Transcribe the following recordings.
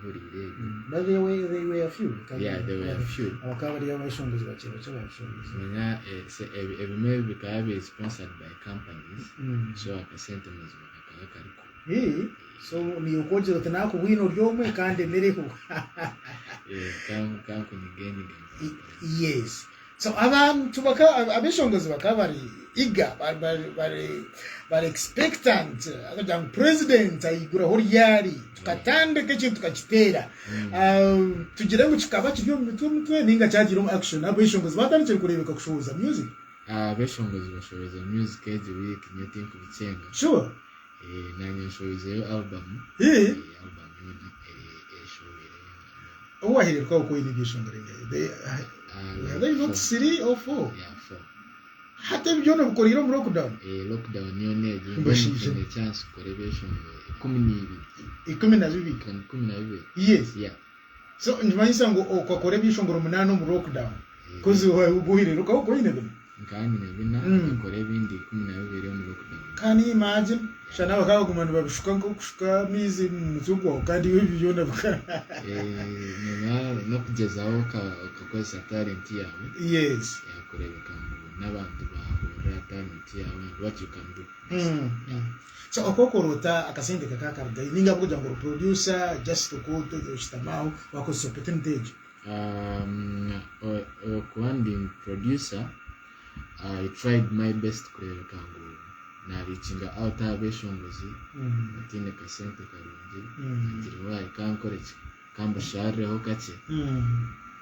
Ntahuriire ebyo. But they were, they were few. Yeah, they were few. Abakaba bari abeshongozi bakye bakye babishongozi. Manya eh, se- ebi- ebimwe bikaba biri sponsored by companies so akasente mazima kakaba kariko. Eh, so niiwe kwogira oti nakubwine ori omwe kandi emereho. Eh, kankunyigenyiga. Yes. So abantu baka abeshongozi bakaba bari eager bari bari bari bari expectant akagira ngu president ayiguraho ryari tukatandika ekintu tukakiteera. Ah, tugire ngu kikaba kiri omu mitwe mitwe ninga kyagiire omu action abeshongozi batandikire kureebeka kushohoza music. Ah, abeshongozi bashohoza music egi week nyowe tinkubikyenga. Sure. Eh, nanye nshohoizeyo album. Eh. Eh, album yoona eh, eshohoire yoona. Ou wahererukaho ku oine ebyeshongoro ebyawe? They, Ah, are they not four. three or four? Yeah, four. Hati ebi byona obikoreire omu lockdown? Eh, lockdown yoona egi mbwenu Mbashaija. nfune chance kukora ebyeshongoro 12. 12? 12. Yes. Yeah. So nikimanyisa ngu okakora ebyeshongoro munaana omu lockdown. Eh, Kozi obuhererukaho ku oine bina? Nkaba nyine bina, nkakora ebindi 12 omu lockdown. Can you imagine? Shana bakaba baguma nibabishuka nk'okushuka amaizi omu mutwe gwawe kandi iwe ebyo byona bika Eh, noba n'okugyezaho okakozesa talent yaawe. Yes. Yeah, kureebeka ngu n'abantu baahurira talent yaawe and what you can do. Mm. So okokora ota akasente kakakarugayo ninga ahabw'okugira ngu ori producer just oku oshutami aho wakozesa opportunity egyo? Um, okuba ndi producer, I tried my best kureebeka ngu nareachinga out aha beshongozi bataine kasente karungi. Ngira why kankore ki kambasharireho kakye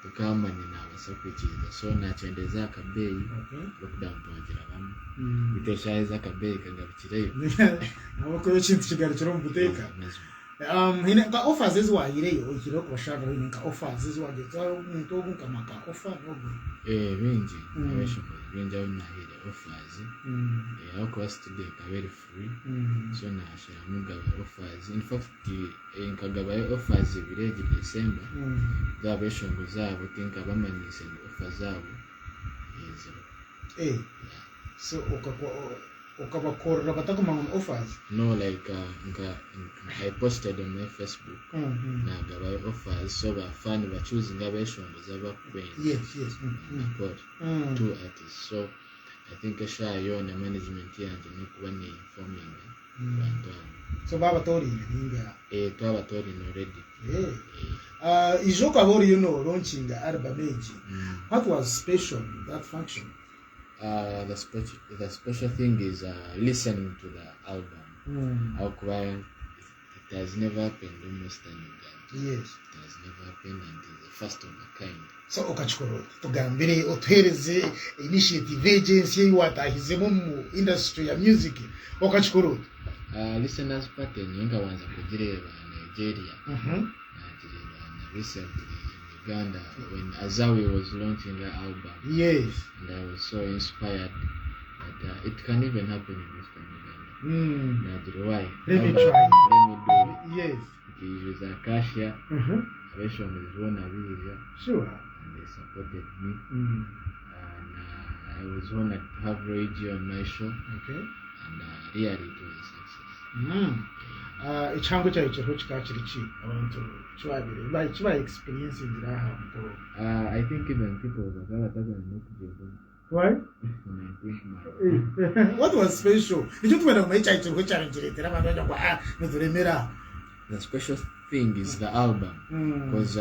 tukamanya nabaasa kwikiriza so nakyendeza aha kabeeyi. Lockdown twagirabamu beitu eshaaha ezi akabeeyi kagarukireyo. Ahabw'okuba ekintu kigarukire omu buteeka. Mazima. Um, haine nka offers ezi wahireyo oihireho kubashariraho haine nka offers ezi wagira oti omuntu ogu nkamuha ka offer n'ogu. Eh, bingi abeshongozi bingi abu nahaire offers. Eh, ahabw'okuba studio ekaba eri free so nasharamu kugaba offers. In fact eh, nkagabayo offers ibiri egi December though abeshongozi abo tinkabamanyiise ngu offer zaabo eh, ziriho. Eh, Yeah. so okakwa Okabakorera bataguma ngu ni offers? No like nka I posted on my Facebook nagabayo offers so ba fan ba choosinga abeshongozi abakukwenda Yes, yes. Nakore two artists so I think eshaaha yoona management yangye nokuba ne informinga abantu abo. So baabatooriine ninga? Eh twabatooriine already. Eh. Ijo okaba oriyo no launching album egi, what was special in that function? Uh, the, special, the special thing is uh, listening to the album. Ahakuba it has never happened in Western Uganda. It has never happened and is the first of a kind. So okakikora ota? Tugambire otuheereze initiative egyo ensya ei waatahizemu omu industry ya music okakikora ota? Listeners party nyowe nkabanza kugireeba Nigeria. Nagireeba na recently in Uganda when Azawi was launching her album. And I was so inspired that it can even happen in Western Uganda. Nagira why? Let me How try. Let me do it. Nkiijuza Acacia, abeshongozi boona baija and they supported me. And I was honored to have Roy G on my show. And really it was a success. Ah, ekihango ekyabaire kiriho kikaba kiri ki abantu eki ba experiencingire aha mukoro ogu? I think even people bakaba batakwenda n'okugyeva. Why? I think my What was special? Nikyo turikwenda kumanya ekyabaire kiriho ekyabaire nikireetera abantu bagira ngu ah nituremera aha. The special thing is the album because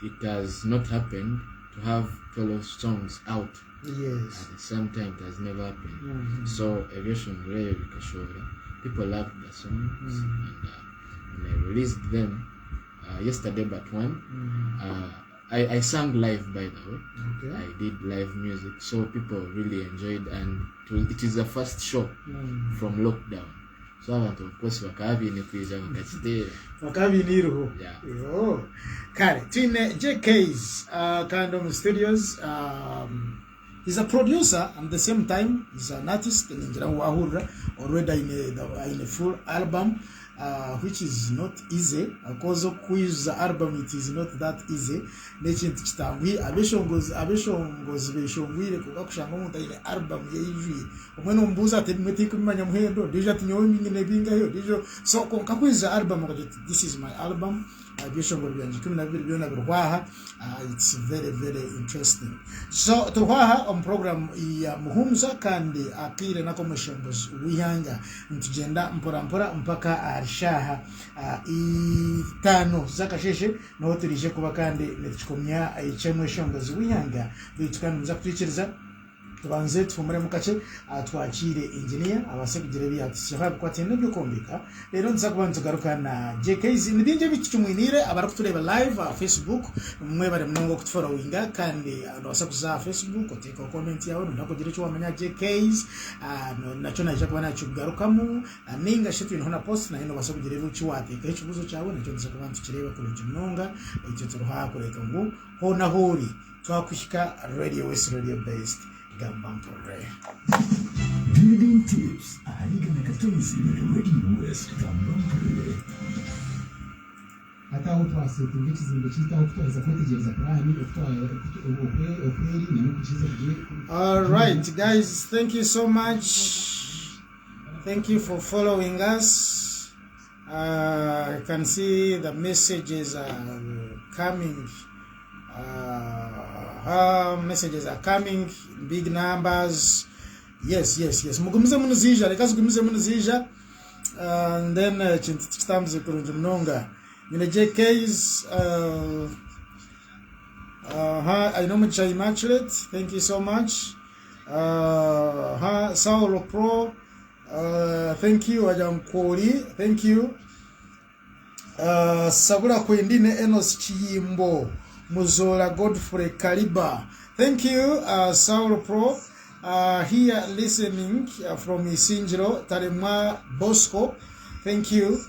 it has not happened to have 12 songs out at the same time. It has never happened. So ebyeshongoro ebyo bikashohora. People loved the songs and when I released them yesterday but one, I sang live, by the way. I did live music, so people really enjoyed, and it is the first show from lockdown. So abantu of course bakaba baine kwija bakakiteera. Bakaba baine eiriho. Yeah. Oh. Kare twine JKs kandi omu studios he's a producer and the same time he's an artist ningira ngu wahurira already aine aine full album which is not easy because okwijuza album it is not that easy n'ekintu kitanguhi abeshongozi abeshongozi beshongwire kwonka kushanga omuntu aine album ye eyijwire Omwe nomubuuza ati ebimwe tinkubimanya muhendo, ondiijo ati nyowe nyine bingahi, ondiijo so kwonka kwijuza album okagira oti this is my album. Ebyeshongoro byangye 12 byona biriho aha. It's very very interesting. So turiho aha omu program ya Muhumuza kandi akaire n'ak'omweshongozi w'eihanga. Nitugyenda mpora mpora mpaka ahari shaaha itaano z'akasheeshe niho turiije kuba kandi nitukikomya eky'omweshongozi w'eihanga. Beitu kandi nimuza kutwikiriza Tubanze tuhumuremu kakye twakiire engineer abaase kugira ebi yaatuhitsyaho aha bikwatiraine n'eby'okwombeka. Reero nituza kuba nitugaruka na JKZ. Ni bingi ebi tukimwiniire abarikutureeba live aha Facebook. Mwebare munonga okutuforowinga kandi noobaasa kuza aha Facebook oteekeho comment yaawe nooyenda kugira eki waamanya aha JKZ nakyo naija kuba naakikugarukamu nainga shi twineho na post nayo noobaasa kugira eki waateekaho ekibuuzo kyawe nakyo nituza kuba nitukireeba kurungi munonga. Itwe turiho aha kureeka ngu hoona ahu ori Twakuhika Radio West Radio Best gamba mpurire. Building Tips ahari Igana Katoizi Radio West gamba mpurire. Hati aho twasetinga ekizimbe kyaitu aho kutwaheza kwetegyereza puraani oku eri na n'oku kiheza Alright guys, thank you so much. Thank you for following us. I can see the messages are coming. Messages are coming in big numbers. Yes, yes, yes. Mugumize munizija, reka zigumize munizija. And then ekintu tikitambuze kurungi munonga. Nyine JKs aine omugisha Immaculate. Thank you so much. Saulo Pro. Thank you wagira ngu kwori thank you Sabula Kwendine Enos Kiyimbo Muzola Godfrey Kaliba thank you Saul Pro here listening from Isingiro Taremwa Bosco thank you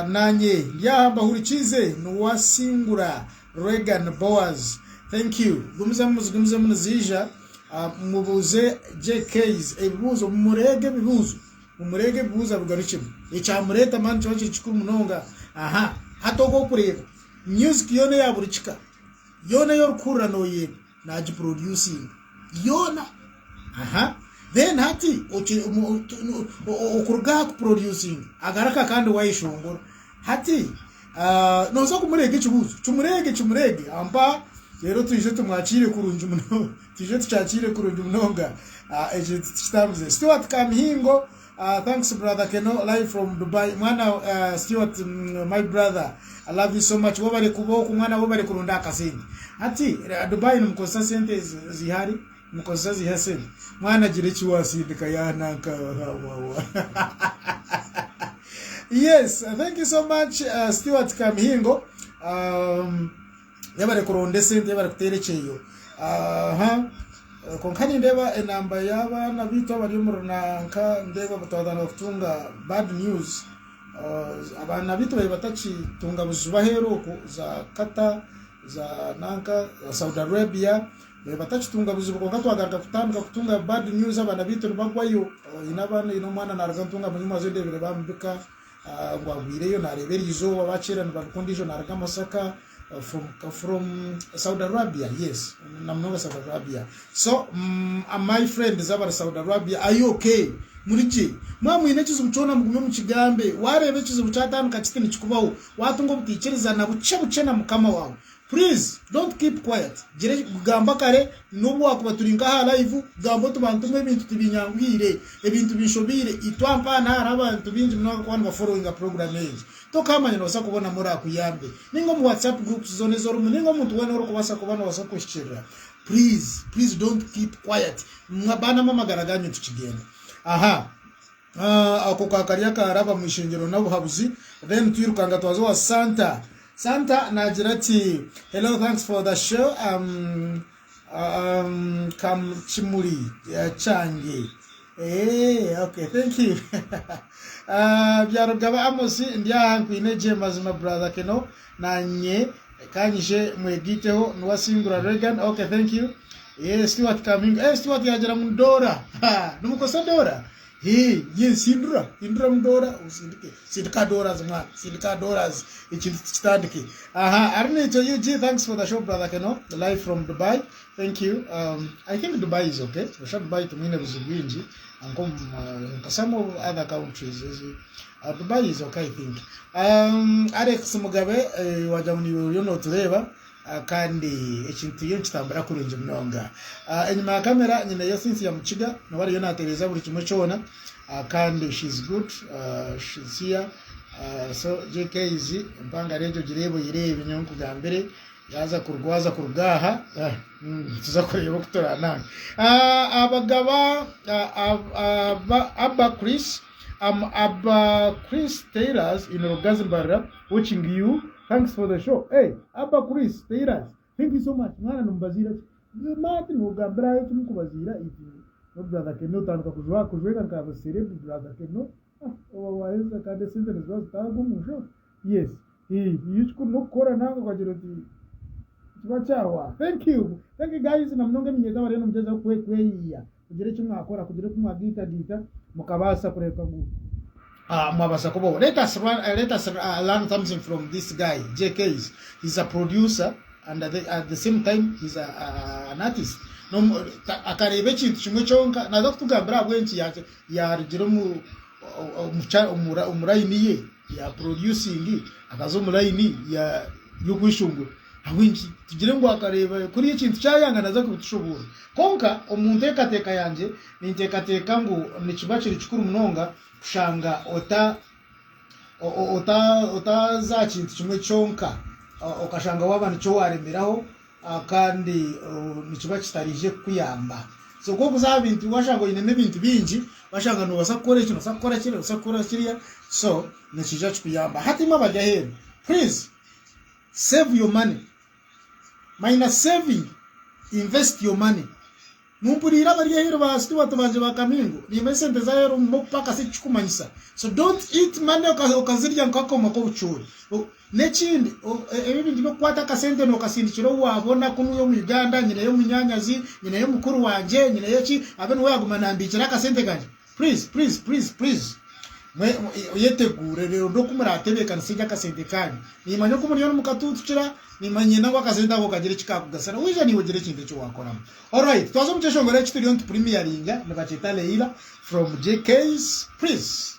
nanye ndi aha mbahurikiize niwasingura Reagan Boaz thank you gumizemu muzigumizemu niziija Mubuuze JKs ebibuuzo, mumureege ebibuuzo, mumureege ebibuuzo abigarukyemu. Ekyamureeta mani nikiba kiri kikuru munonga. Aha, hati ogu orikureeba, music yoona eya buri kika, yoona ei orikuhurira nooyenda, naagiproducinga yoona. Aha, then hati okuruga aha kuproducinga, agaruka kandi we ayeshongora. Hati nooza kumureega ekibuuzo, kimureege kimureege ampa reero twije tumwakiire kurungi munonga, twije tukyakiire kurungi munonga ekintu tukitambuze. Stuart Kamihingo, thanks brother Keno live from Dubai. Mwana Stuart my brother, I love you so much. Webare kuba oku mwana webare kurunda akasente. Hati Dubai nimukozesa sente zihari? Mukozesa ziha sente? Mwana gira eki wasindika yananka Yes, thank you so much Stuart Kamihingo. Yabare kuronda esente yabare kuteera ekyeyo. Aha. Kwonka nindeeba enamba y'abaana baitu abari omu runanka ndeeba twatandika kutunga bad news. Abaana baitu bari batakitunga buzibu aheeru oku za Qatar, za nanka, za Saudi Arabia. Batakitunga buzibu kwonka twagaruka kutandika kutunga bad news abaana baitu nibagwayo. Oine abaana oine omwana naruga ntunga munyuma ndebire bamubika ngu agwireyo nareeba erizooba bakyeera nibabika ondiijo naruga Masaka from Saudi Arabia yes namunonga Saudi Arabia so my friends abari Saudi Arabia are you okay muri gye mwaba mwine ekizibu kyona mugume mukigambe wareeba ekizibu kyatandika kiti nikikubaho watunga obutaikirizana bukye bukye na mukama waawe Please don't keep quiet gira gamba kare nobu wakuba turi nka aha live gamba oti bantu mwe ebintu tibinyanguhiire ebintu binshobeire itwe ampaana hariho abantu baingi munonga abarikuba niba followinga program egi tokamanya nobasa kubonamu orakuyambe ninga omu whatsapp groups zona ezi orimu ninga omuntu wena orikubasa kuba nobasa kuhikirira please please don't keep quiet baana mwe amagara ganyu tikigenda aha Ako ka kari akaraba omu ishengyero n'obuhabuzi then twirukanga twaza owa Santa. Santa nagira ati hello thanks for the show um, um, kam kimuri kyange Eh, okay, thank you. Byarugaba Amos ndi aha nkwine gye mazima brother Keno nanye kanyije mwegiteho nuwasingura Reagan. Okay, thank you. Eh, Stuart coming. Eh, Stuart yagira ngu Dora. Nimukosa Dora. Hii, yes, hindura, hinduramu doora osindike. Sindika dollars mwana, sindika dollars ekintu tukitandike. Aha, Arinaitwe UG, thanks for the show brother Keno, live from Dubai. Thank you. I think Dubai is okay. Osha Dubai tumwine buzibu bwingi nko nka some of other countries. Dubai is okay I think. Alex Mugabe eh, wagira ngu niiwe oriyo notureeba kandi ekintu turiyo nikitambura kurungi munonga. Enyima ya kamera nyineyo Cynthia Mukiga niwe ariyo natereeza buri kimwe kyona kandi she's good, she's here. So JKs empangare egyo ogireebe oyireebe nyowe nkugambire yaaza kurwaza kuruga aha tuza kureeba oku turanange. Abagaba Abba Chris I'm Abba Chris Taylors in Rugazi Mbarara watching you thanks for the show hey Abba Chris Taylors thank you so much mwana nimubaziira ki Matt nogambira eki mukubaziira if no brother Keno otandika kujwa kujweka nka celeb brother Keno ah oba waheza kandi esente niziba zitaaga omu nshaho yes iyo ekikuru nokukora nawe okagira oti kiba kyahwa thank you thank you guys na munonga eminyeeto abariyo nimugyezaho kweyiiya kugira eki mwakora kugira oku mwagaitagaita mukabaasa kureebeka ngu mwabaasa kubaho. Let us run, let us learn something from this guy JKs. He's a producer and at the, at the same time he's an artist. No, akareeba ekintu kimwe kyonka naza kutugambira ahabw'enki yarugire omu omu layini ye ya producing akaza omu layini ya y'okweshongora. Ahabw'enki tugire ngu akareeba kuri ekintu kyayanga naza kubitushoboorora. Kwonka omu nteekateeka yangye, ninteekateeka ngu nikiba kiri kikuru munonga kushanga ota ota otaza aha kintu kimwe kyonka okashanga waaba nikyo waaremeraho kandi nikiba kitariije kukuyamba. So ku orikuza aha bintu waashanga oinemu ebintu bingi, waashanga noobaasa kukora eki, noobaasa kukora kiri, noobaasa kukora kiriya, so nikiija kikuyamba. Hati imwe abari aheeru, please Save your money minus saving invest your money Mumpuriire abari aheeru ba Stuart bangye ba Kamingo nimba esente z'aheeru mukupakasa ekikikumanyisa so don't eat money okazirya nk'akooma k'obucuuri N'ekindi ebi ebintu by'okukwata akasente n'okasindikira ou waabona kunuya omu Uganda nyineyo munyaanyazi nyineyo mukuru wangye nyineyo ki abe niwe yaaguma nambiikira akasente kangye Please please please please oyeteguure reero ndoku muratebeekanisa egyo akasente kanyu. Nimanya oku muriyo nimukatuutukira, nimanya nyenda ngu akasente ako kagire eki kakugasira. Waija naiwe ogire ekintu eki waakoramu. Alright, twaza omu kyeshongoro eki turiyo nitupremieringa, nibakyeta Leila from JK's. Please.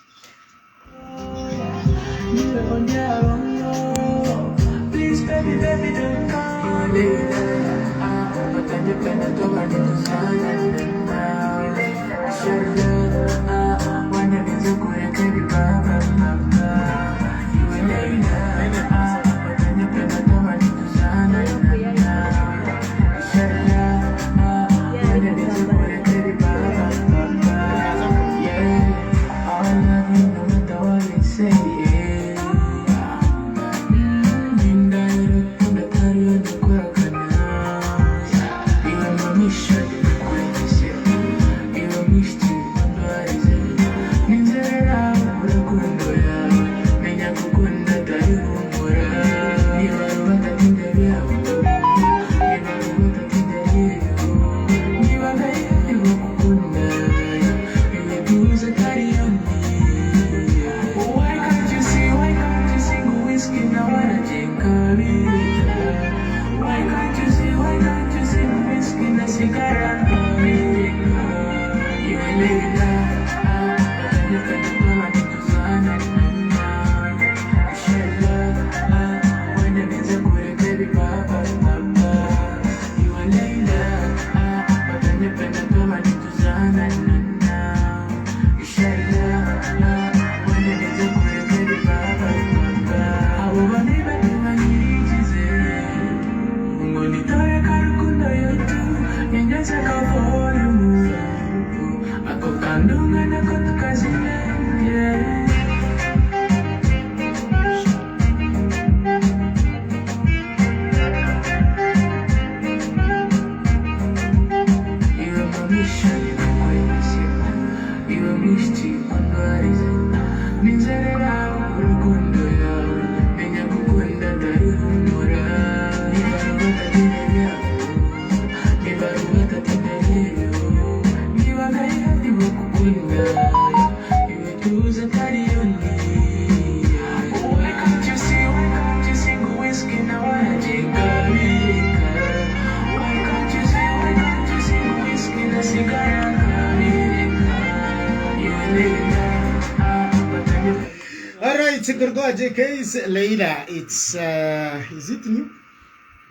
Kuruga owa JK's Leila it's is it new?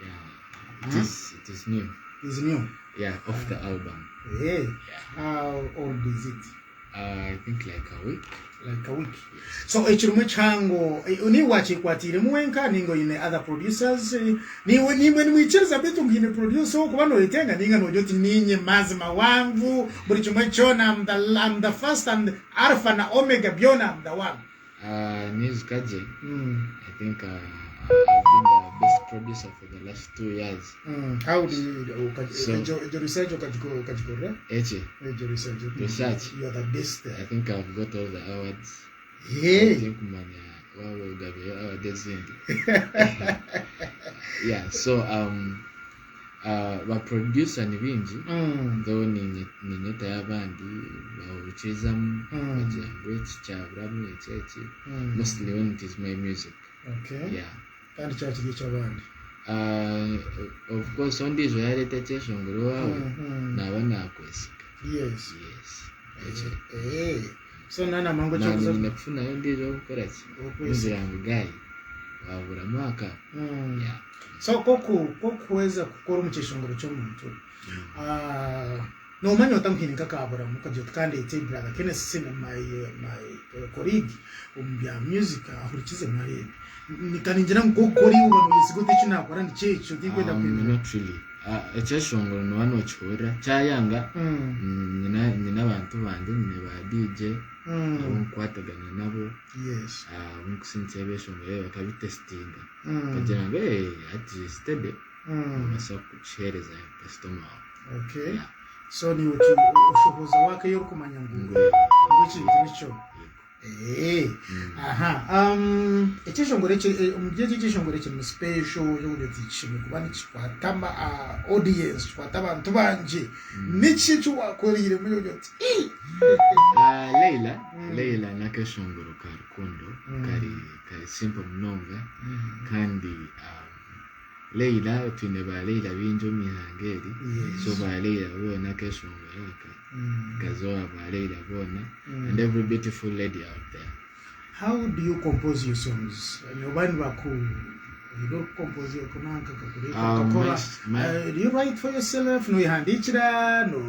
Yeah, it is, it is new. Is new. Yeah, off the album. Hey, Yeah. how old is it? I think like a week. Like a week. So ekirimu ekihango eh, niiwe wakikwatiiremu wenka ninga oine other producers eh, niiwe niimwe nimwikiriza beitu ngu haine producer ow'okuba noyetenga ninga nogira oti niinye mazima wangu buri kimwe kyona I'm the, I'm the first and alpha na omega byona I'm the one. Niijuka gye, Mm. I think I've been the best producer for the last 2 years. How do you, So- egyo research okagikorera? Eki? Egyo research. Research. You are the best. I think I've got all the awards. Hey. Tinkumanya waaba ogabireyo award ezindi. Yeah, so ba producer ni bingi though ninyetayo abandi bahurikizamu bagira ngu eki kyaburamu eki eki mostly when it is my music. Yeah. Kandi kyakiri eky'abandi. Of course ondiijo yareeta ekyeshongoro owaawe naaba nakwesiga. Yes. Ekyo. Eh. So nana mangu Nanye ekyokuza nyine kufunayo ondiijo ow'okukora ki? Okwesiga. Kungira ngu guy waburamu aka. Yeah. So kokuhweza kukora omu kyeshongoro ky'omuntu ah, nomanya ota ngu haine nk'akaburamu okagira oti kandi ete brother Kenneth Sina my colleague omu bya music ahurikize mwareebe kaningira ngu kokukora iwe oba noyesiga oti eki nakora nikyo ekyo tinkwenda kwemera. Not really. Ekyeshongoro noba nokihurira kyayanga nyine abantu bangye nyine ba DJ abu nkukwatagana nabo abu nkusindikira ebyeshongoro ebi bakabitesitinga bakagira ngu "Eh, hati steady nobaasa kukiheereza kasitoma wawe." Yeah. So niwe oshoboza waka eyo orikumanya ngu Ngu ngu ekintu nikyo. Yego. Eh, aha ekyeshongoro eki omu by'eki ekyeshongoro ekirimu special ekyokugira oti kishemeriire kuba nikikwata audience kikwata abantu bangye niki eki wakoreiremu ekyokugira oti "Ii!" Leila, Leila n'akeshongoro ka rukundo kari simple munonga kandi Leila twine ba Leila bingi omu ihanga eri so ba Leila boona akeshongoro aka kazoa ba Leila boona and every beautiful lady out there. How do you compose your songs? Oba nibaku you don't compose kunanka kakureka kakora do you write for yourself noyehandikira no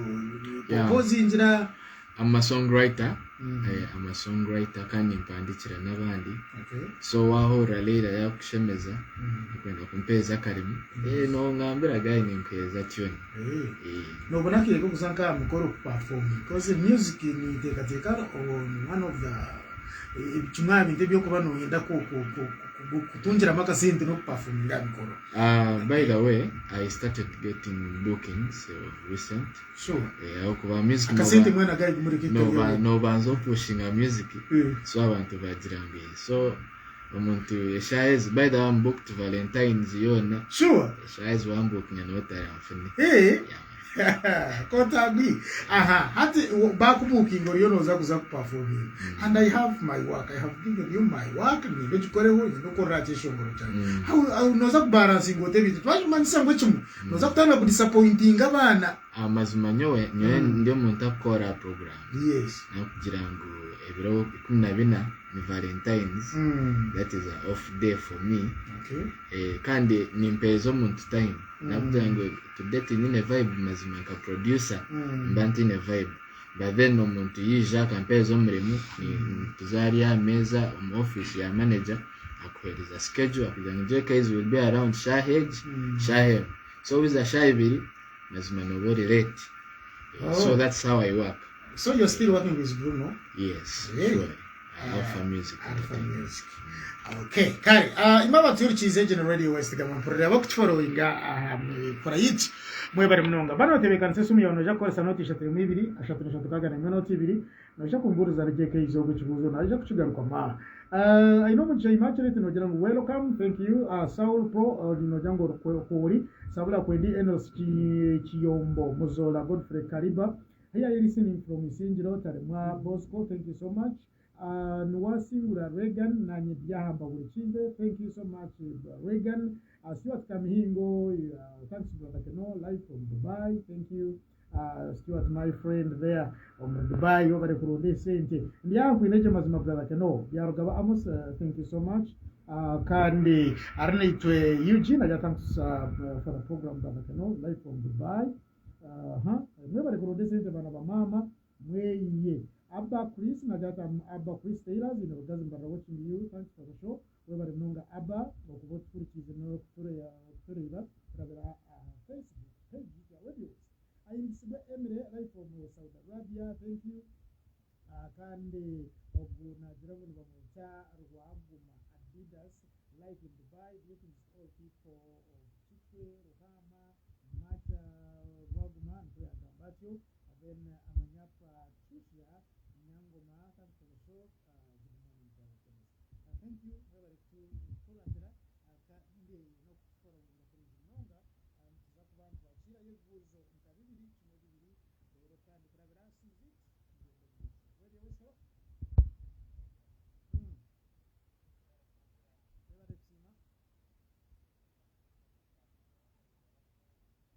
composingira? I'm a songwriter. I'm a songwriter kandi mpandikira n'abandi so wahurira Leila yakushemeza okwenda kumpeeza akarimo nongambira guy ninkuheereza tune. Nobona akaire kokuza nka aha mikoro kuperforminga because music ninteekateeka on one of the kimwe aha bintu ebyokuba noyenda kutungiramu akasente n'okuperforminga aha mikoro. By the way, I started getting bookings of recent. Ahabw'okuba music Akasente mwena gari gumureke nobanza opushinga music so abantu bagira ngu so omuntu eshaaha ezi, by the way, I'm booked Valentines yoona. Eshaaha ezi wambukinga niwe otaranfune. Yeah. Kotagwi aha hati bakubukinga oriyo noza kuza kuperforminga and I have my work, I have given you my work, nyine ogikoreho nyine okorera kyeshongoro kyange. How noza kubalansinga ota ebintu twakimanyisa ngu ekimwe noza kutandika kudisappointinga abaana? Amazima nyowe ndi omuntu akukora program nakugira ngu ebiro 14 ni Valentines, that is a off day for me. Kandi nimpeereza omuntu time nakugira ngu today tinyine vibe mazima nka producer mba ntiine vibe but then omuntu yiija akampeereza omurimo tuza hariya aha meeza omu office ya manager akuheereza schedule akugira ngu JKs will be around shaaha egi shaaha emwe so wiza shaaha 2 mazima noba ori late. So that's how I work. So you're still working with Bruno? Yes. Hey. Sure, Alpha Music Alpha Entertainment. Music. Okay, kare. Imaba tuyurikize General Radio West gama mpurira bakutufollowinga kora yiki mwebare munonga bano batebekanise esimu yawe noija kukoresa noti 32 33 61 noti 2 noija kumburiza na JK izoogo ekibuuzo naija kukigarukamu. Aine omugisha Immaculate nogira ngu welcome, thank you. Saul Pro nogira ngu ori Sabula Kwendi Enos Kiyombo Muzola Godfrey Kariba. Here you listening from Isingiro Taremwa Bosco, thank you so much. Nuwasingura Regan nanye byahamba buri kize, thank you so much Regan. Stuart Kamihingo, thanks brother Keno, live from Dubai, thank you. Stuart my friend there omuri Dubai webare kurunda esente. Ndi aha nkwine gye mazima brother Keno. Byarugaba Amos thank you so much. Kandi ari naitwe Eugene agira thanks for the program brother Keno live from Dubai. Aha mwebare kurunda esente baana ba maama mweyiye. Abba Chris nagira ati am Abba Chris Taylors in Rugazi Mbarara watching you thanks for the show. Webare munonga Abba okuba otuhurikiize n'okutureeba kurabira aha Facebook page ya Radio West. Ahimbisibwe Emily live from Saudi Arabia thank you. Kandi ogu nagira ngu nibamweta Rwaguma Adidas live in Dubai greetings to all people of Kitwe, Ruhaama, Macha Rwaguma nikwo yagamba atyo. Then Amanya Patricia Nyangoma thanks for the show good morning brother Kenneth. Thank you mwebare kutukuratira kandi n'okutuforowinga kurungi munonga. Nituza kuba nitwakiirayo ebibuuzo nka bibiri kimwe bibiri reero kandi kurabira aha CZ tugyende omu maisho. Radio West hello. Mwebare kusiima.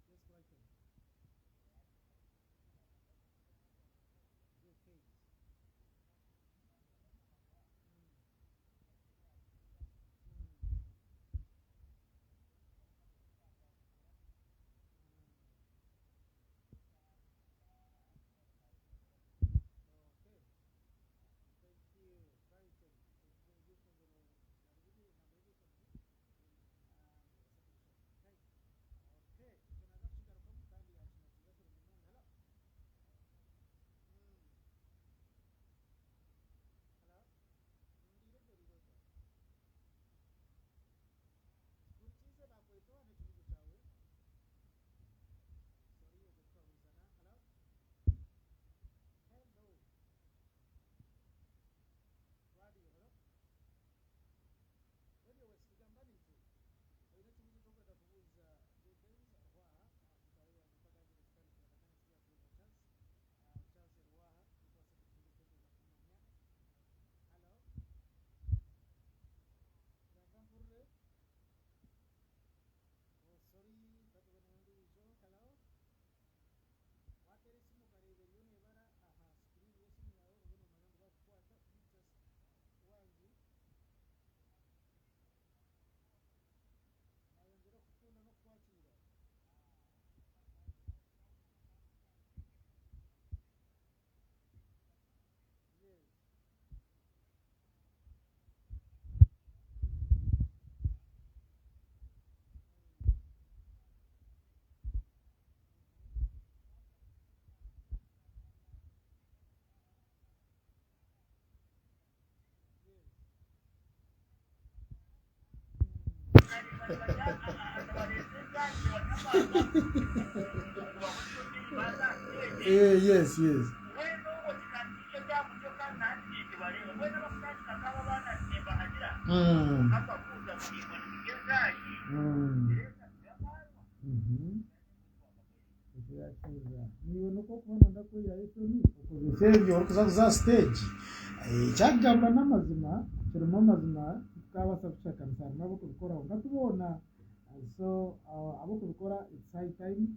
Yes Brighton. JKs. Eh, yes, yes. Mm. Mm. Mhm. Ekyo yakihurira. Naiwe nikwo okuba noyenda kweyihayo eshoni okozese ebyo orikuza kuza aha siteegi. Ekyakugamba n'amazima, kirimu amazima titukabaasa kukihakanisa harimu ab'okubikoraho nka tuboona. So ab'okubikora it's high time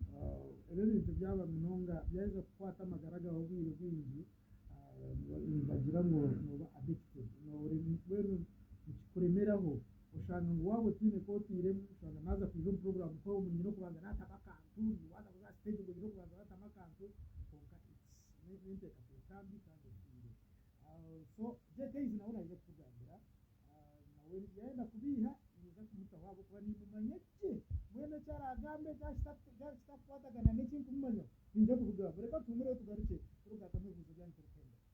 ebi ebintu byaba munonga byaheza kukwata amagara gaawe obwire bwingi nibagira ngu nooba addicted mbwenu nikikuremeraho oshanga ngu waaba otiine ku otiiremu oshanga naaza kwija omu puroguraamu nk'omu nyine okubanza naatamu akantu, waaza kuza aha siteegi ngu oine okubanza waatamu akantu kwonka it's n'enteekateeka mbi kandi efiire. So JKs nawe naija kutugambira nawe yaayenda kubeiha ninza kumutaho ahabw'okuba niimumanya gye mbwenu eki araagambe kyaba kitakukwatagana n'eki nkumumanyaho ninza kubigamba. Reka tuhumureho tugarukye turikugarukamu ebibuuzo byanyu turikuhendera.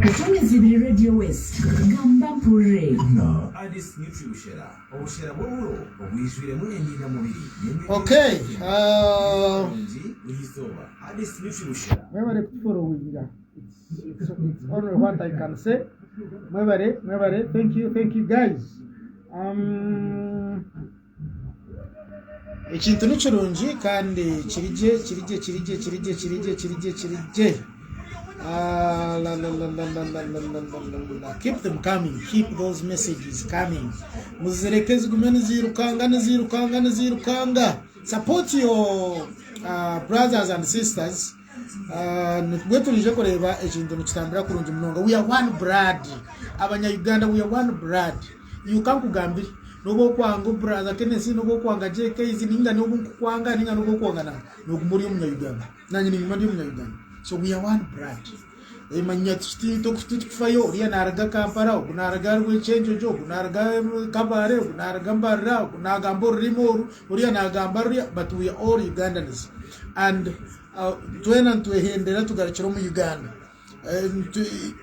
Katonezi ibiri Radio West Gamba mpurire. Na Addis Nutri Bushera, obushera bw'oburo obwijwiremu endindamubiri Okay, n'emere buri izooba. Addis Nutri Bushera. Mwebare kutuforowinga. It's only what I can say. Mwebare, mwebare. Thank you, thank you guys. Ekintu ni kirungi kandi kiri gye, kiri gye, kiri gye, kiri gye, kiri gye, kiri gye, kiri gye. Ah, la, la, la, la, la, la, la, la, la, la, la. Keep them coming, keep those messages coming. Muzireke zigume nizirukanga, nizirukanga, nizirukanga. Support your brothers and sisters nibwo turije kureeba ekintu nikitambura kurungi munonga. We are one blood. Abanya Uganda we are one blood. Iwe kankugambire nobu okwanga brother Kenneth, nobu okwanga JKs, ninga nobu nkukwanga ninga nobu okwanga nangwa, noguma ori omunya Uganda. Nanye ninguma ndi omunya Uganda. So we are one blood. Manya titukufayo oriya naruga Kampala, ogu naruga Rwekyenjojo, ogu naruga Kabale, ogu naruga Mbarara, ogu nagamba orurimi oru, oriya nagamba ruriya but we are all Ugandans and twena nitwehendera tugarukire omu Uganda.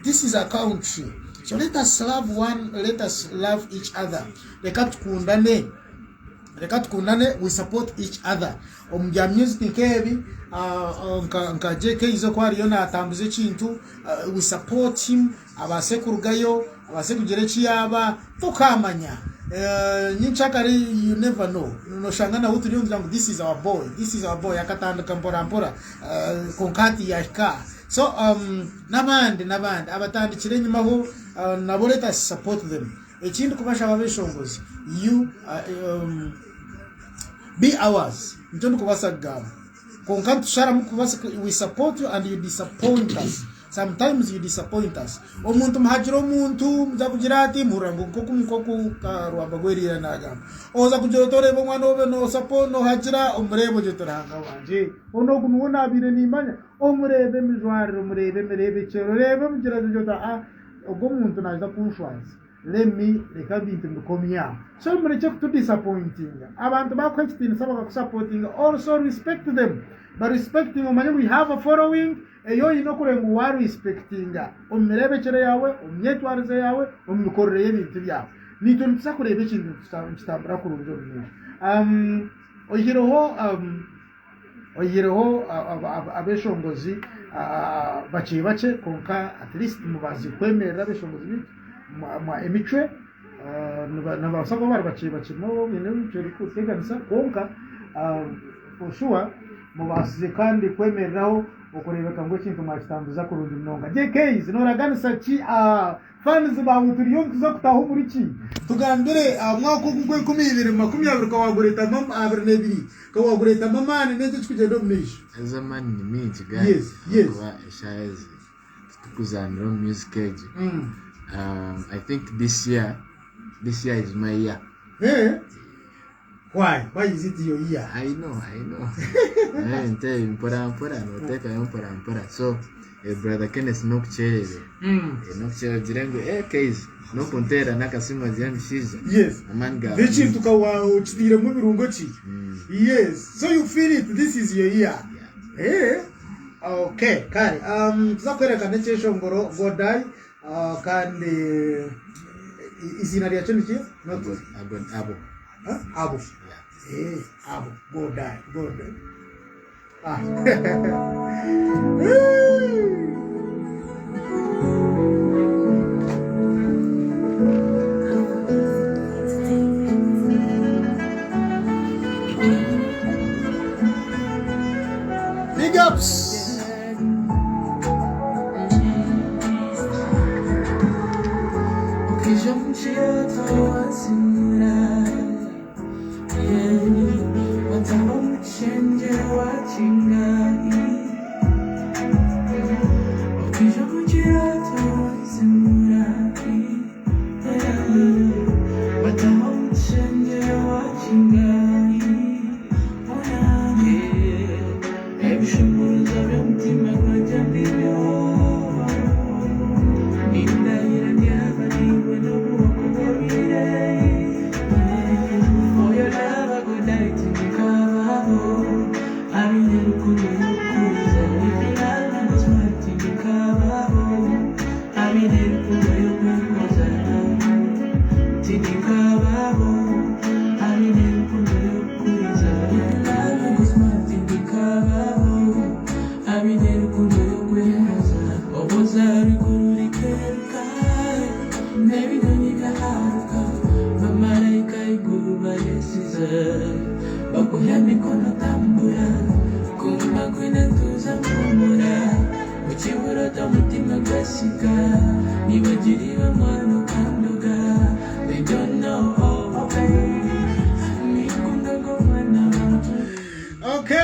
This is our country so let us love one, let us love each other. Reka tukundane. Reka tukundane we support each other omu bya music nk'ebi nka JK oku ariyo natambuza ekintu we support him abaase kurugayo abaase kugira eki yaaba tokamanya nyenkyakare you never know noshanga nawe turiyo nitugira ngu this is our boy this is our boy akatandika mpora mpora kwonka hati yahika aha so n'abandi n'abandi abatandikire enyimaho nabo let us support them. Ekindi kubashaba abeshongozi you be ours nikyo ndikubaasa kugamba kwonka nitusharamu kubaasa we support you and you disappoint us sometimes you disappoint us omuntu muhagira omuntu muza kugira ati muhurira ngu nkoku nkoku Karwamba Gweriira nagamba oza kugira oti oreeba omwana obe nosapo nohagira omureebe ogye oti Ruhanga wangye onu ogu niwe nabaire nimanya omureebe emijwarire omureebe emireebekyere oreebe omugira ogye oti aa Ogu omuntu naija kunshwaza. Let me reka ebintu mbikomye aho. So murekye kutu disappointinga. Abantu bakuha ekitiinisa bakakusapotinga also respect them. Ba respectinge omanye ngu you have a following ei oine okureeba ngu wa respectinga omu mireebekyere yaawe, omu myetwarize yaawe, omu mikorere y'ebintu byawe. Naitwe nituza kureeba ekintu nikitambura kurungi omu maisho. Oihireho Oihireho abeshongozi bakye bakye kwonka at least mubaasize kwemerera abeshongozi baitu emicwe nibabaasa kuba bari bakye bakye baine emicwe erikuteganisa kwonka for sure mubaasize kandi kwemereraho okureebeka ngu ekintu mwakitambuza kurungi munonga. JKs noraganisa ki Fans baawe turiyo nituza kutaaha omuri ki? Tugambire aha mwaka ogu gw'enkumi ibiri 20 ka wagureetamu abiri n'ebiri ka wagureetamu amaani n'enki ekikugyenda omu maisho? Haza amaani ni maingi guys ahabw'okuba eshaaha ezi titukuzaanira omu music egi. I think this year, this year is my year. Why? Why is it your year? I know, I know. Eh, nte mpora mpora noteekayo mpora mpora. So, eh, brother Kenneth n'okukyererera. Eh, n'okukyerera ogire ngu eh Keizi n'okunteera n'akasimu ogire ngu shiija. Yes. Amaani gaawe. N'ekintu ka okitairemu ebirungo ki? Yes. So you feel it, this is your year. Yeah. Eh. Okay, kare. Tuza kwereka n'ekyeshongoro Godai Kandi eiziina ryakyo niki? Abo, abo. Abo. Abo. Go die. Go die. Ah. Big ups.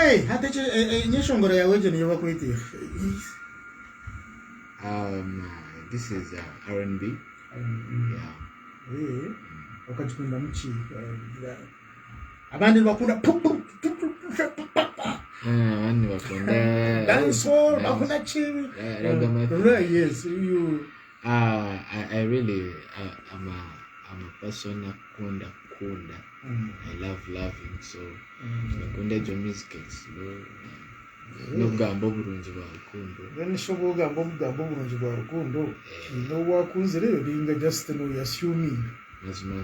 Eh, hati eki enyeshongoro yawe egyo niyo bakweta eha? This is R&B. Yeah. Eh, okagikundamu ki? Abandi nibakunda pu pu pu pu pu pu pa pa. Ah, abandi nibakunda Dancehall, bakunda ki? Yeah, ragamuffin. Right, yes, you Ah, I really I'm a I'm a person akunda kukunda. I love loving so nikunda egyo music slow n'okugamba oburungi bwa rukundo. Then shi obu ogamba obugambo oburungi bwa rukundo, haine ou wakunzire ninga just noya assuminga? Mazima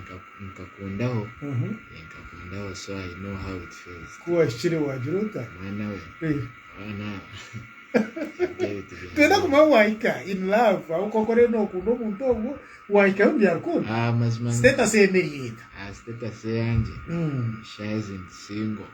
nkakundaho, nkakundaho so I know how it feels. Ku wahikire wagira ota? Mwana we, abaana aba. Twenda kumanya wahika in love ahabw'okuba ku orikuba nokunda omuntu ogwo wahikayo omu bya rukundo Ah, mazima status eyemereire eta? Ah, status eyangye shazi ndi single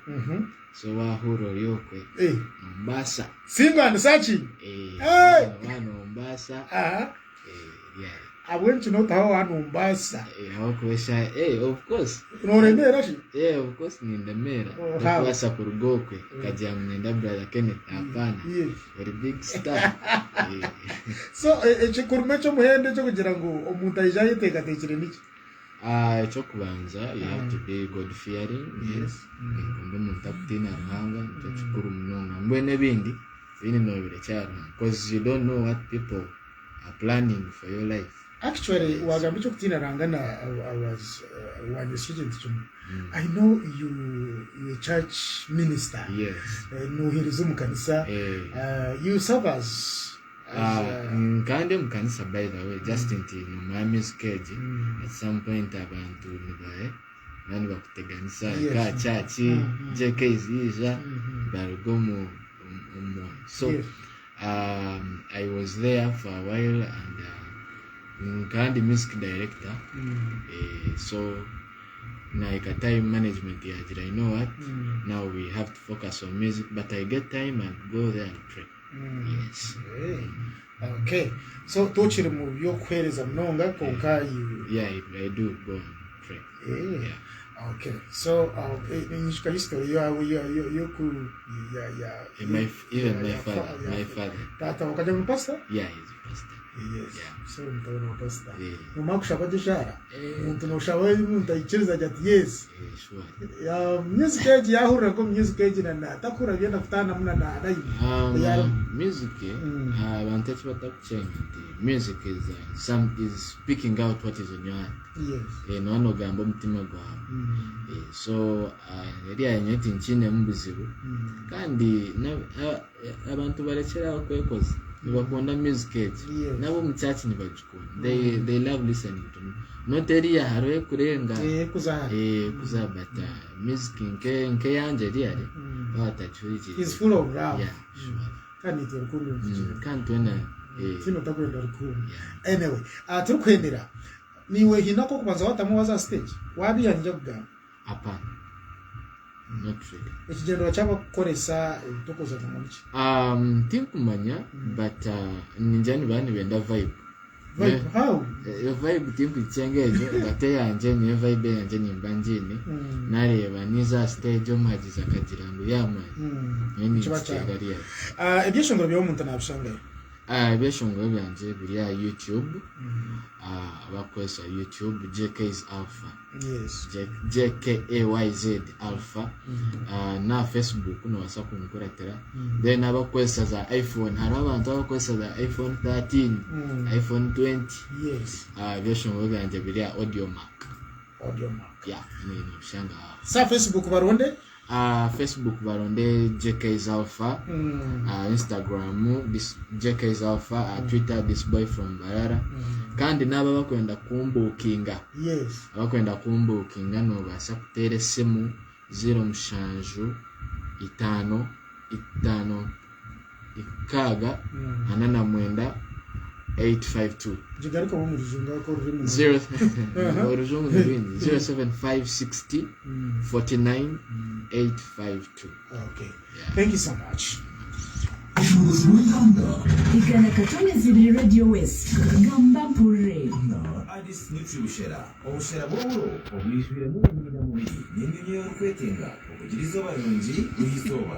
so wahurira ori okwe Eh. nombaasa. Single and searching. Eh, Hey! wa nombaasa. Aha. Eh, yeah. Ahabw'enki notaho wa nombaasa? Eh, ahabw'okuba esha eh, of course. Noremeera shi? Eh, of course nindemeera. Oh, how? Tokubaasa kuruga okwe okagira ngu niinyenda brother Kenneth. Hapana. Yes. Ori big star. Eh. So e- ekikurimu eky'omuhendo eky'okugira ngu omuntu aije ayeteekateekire niki? Ah, ekyokubanza you have to be God fearing. Yes. Ninkunda omuntu akutiina Ruhanga nikyo kikuru munonga. Mbwenu ebindi, ebindi nobirekyera Ruhanga because you don't know what people are planning for your life. Actually wagamba ekyokutiina Ruhanga na I was wanyetsya ekintu kimwe. I know you you a church minister. Yes. Nohereza omu kanisa. Eh. You serve as as Nkaba ndi omu kanisa by the way just nti nyuma ya music egi at some point abantu niba eh, baba nibakuteganisa Yes. ka church JKs yija baruga omu omu mwoyo so Yes. I was there for a while and nkaba ndi music director so nahika time management yagira you know what now we have to focus on music but I get time and go there and pray yes. Okay. So tokiri mu by'okuheereza munonga kwonka you Yeah, I do go and pray. Eh. Okay. So ninyijuka history yawe yoku ya ya And my even my ya father, ya my father. Tata wakaja mu pastor? Yeah, he's a pastor. Yes. Yeah. So mutabani wa pastor. Yeah. Nomara kushaba gye eshaara Eh. omuntu noshaba omuntu aikiriza agira ati yes. Eh, sure. Ya music egi yahurira nko music egi na na takuhurira byenda kutaanamu na na live. Ya Music abantu eki batakucenga nti music is some is speaking out what is on your heart. Yes. Eh, noba nogamba omutima gwawe. Eh, so eriya nyowe tinkiinemu buzibu kandi na- abantu barekyere aho kwekoza nibakunda music egi Yes. nabo omu church nibagikunda they love listening to me not eriya hariho ekurenga Eh, kuza hare. eh kuza but music nke nkeyangye really babatagihurikirize Is full of love. Yeah, sure. Kandi nitwe rukundo nitugira. Kandi twena eh Tino takwenda rukundo. Anyway, turikwendera niwe hina ko kubanza watamu waza stage wabiya nija kugamba. Hapana. Not really. Ekigyendererwa ky'abakukoresa ebitokoza nangwa niki? Tinkumanya but ningira nibaba nibenda vibe. Vibe how? Eyo vibe tinkugicenga egyo but eyangye nyowe vibe eyangye nimba ngiine nareeba ninza aha stage omuhagizi akagira ngu yeah man nyowe Kiba ninkiteera kyawe. really. Ebyeshongoro byawe omuntu nabishangahi? Ebyeshongoro byangye biri aha YouTube, abakukozesa YouTube JK's Alpha. Yes. JKAYZ Alpha. N'aha Facebook nobaasa kunkuratira. Then abakukozesa za iPhone, hariho abantu abakukozesa za iPhone 13, iPhone 20. Yes. Ebyeshongoro byangye biri aha Audiomack. Audiomack. Yeah, nobishanga aho. Sa Facebook baronde? Facebook baronde JK's Alpha, Instagram this JK's Alpha, Twitter this boy from Mbarara. Kandi n'aba bakwenda kumbukinga. Yes. Abakwenda kumbukinga nobaasa kuteera esimu ziro mushanju itaano itaano ikaaga ana na mwenda 852. Gigarukamu omu rujungu ahakuba orurimi Zero, orujungu ni rwingi 07560 49 852. Okay. Thank you so much. Omuyobozi w'eihanga. 100.2 Radio West. Gamba mpurire. Na. Addis Nutri Bushera, obushera bw'oburo obwijwiremu emirinda mubiri n'emyooyo ei orikwetenga okugira eizooba rirungi buri izooba.